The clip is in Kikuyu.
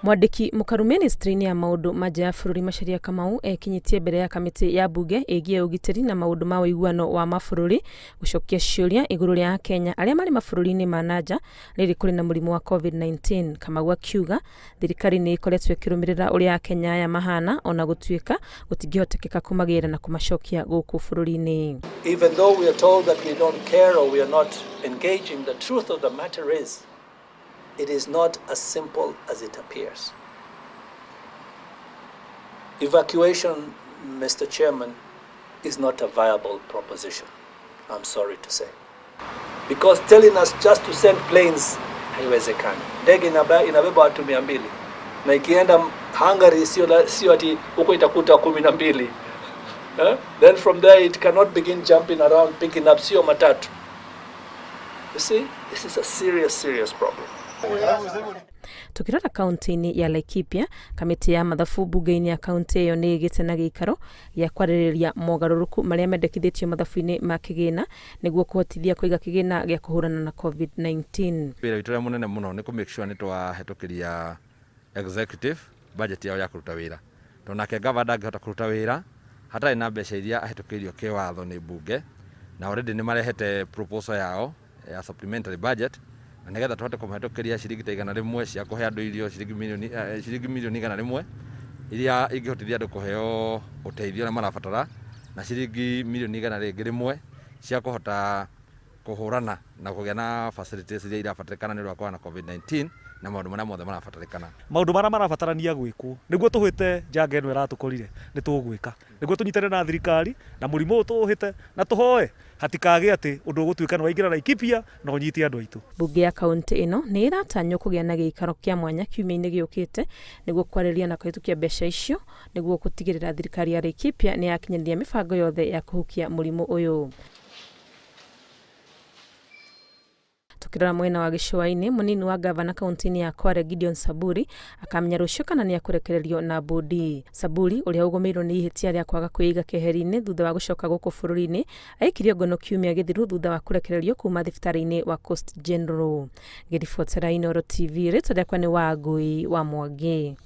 Mwandĩki mũkaru mĩnĩstrĩ-inĩ ya maũndũ ma nja ya bũrũri Macharia Kamau ekinyĩtie mbere ya kamĩtĩ ya mbunge ĩgiĩ ũgitĩri na maũndũ ma ũiguano wa mabũrũri gũcokia ciũria igũrũ rĩa Akenya arĩa marĩ mabũrũri-inĩ ma na nja rĩrĩ kũrĩ na mũrimũ wa Covid-19. Kamau akiuga thirikari nĩ ĩkoretwo ĩkĩrũmĩrĩra ũrĩa Akenya aya mahana ona gũtuĩka gũtingĩhotekeka kũmagĩra na kũmacokia gũkũ bũrũri-inĩ. Even though we are told that we don't care or we are not engaging, the truth of the matter is it is not as simple as it appears. Evacuation, Mr. Chairman, is not a viable proposition, I'm sorry to say. Because telling us just to send planes haiwezekani. Ndege inabeba watu 200 na ikienda Hungary sio ati huko itakuta 12. Then from there it cannot begin jumping around picking up, sio matatu. You see, this is a serious, serious problem. Tukirora kaunti-inĩ ya Laikipia, kamĩtĩ ya mathabu mbunge-inĩ ya kaunti ĩyo nĩ ĩgĩte na gĩikaro gĩa kwarĩrĩria mogarũrũku marĩa mendekithĩtio mathabu-inĩ ma kĩgĩna nĩguo kũhotithia kũiga kĩgĩna gĩa kũhũrana na COVID-19. Wĩra witũ ũrĩa mũnene mũno nĩ kũ make sure nĩ twahĩtũkĩria executive budget yao ya kũruta wĩra, tondũ nake gavana ndangĩhota kũruta wĩra hatarĩ na mbeca iria ahĩtũkĩirio kĩwatho nĩ mbunge, na already nĩ marehete proposal yao ya supplementary budget, na nĩgetha tũhote kũmahĩtũkĩria ciringi ta 100 cia kũhe andũ irio, ciringi milioni 100 iria ingĩhotithia andũ kũheo ũteithio ũrĩa marabatara, na ciringi milioni 101 cia kũhota kũhũrana na kũgĩa na facilities iria irabatarĩkana nĩ ũndũ wa kũhũrana na COVID-19 na maũndũ marĩa mothe marabatarĩkana. Maũndũ marĩa marabatarania gwĩkwo nĩguo tũhĩte njanga ĩno ĩratũkorire nĩ tũgwĩka, nĩguo tũnyitane na thirikari na mũrimũ ũyũ tũũhĩte, na tũhoe hatikagĩe atĩ ũndũ ũgũtuĩka nĩ waingĩra Laikipia na ũnyite andũ aitũ. Mbunge ya kaunti ĩno nĩ ĩratanywo kũgĩa na gĩikaro kĩa mwanya kiumia-inĩ gĩũkĩte nĩguo kwarĩrĩria na kũhĩtũkia mbeca icio nĩguo gũtigĩrĩra thirikari ya Laikipia nĩ yakinyanĩria mĩbango yothe ya kũhukia mũrimũ ũyũ. Tukirora mwena wa gĩcũa-inĩ, mũnini wa gavana kaunti-inĩ ya Kwale Gideon Saburi akamenya rũciũ kana nĩ akũrekererio na bũndi. Saburi ũrĩa ũgũmĩirwo nĩ ihĩtia rĩa kwaga kwĩiga keheri-inĩ thutha wa gũcoka gũkũ bũrũri-inĩ aikirio ngono kiumia gĩthiru thutha wa kũrekererio kuma thibitarĩ-inĩ wa Coast General. Ngĩribotera Inooro TV, rĩtwa rĩakwa nĩ Wangui wa Mwangi.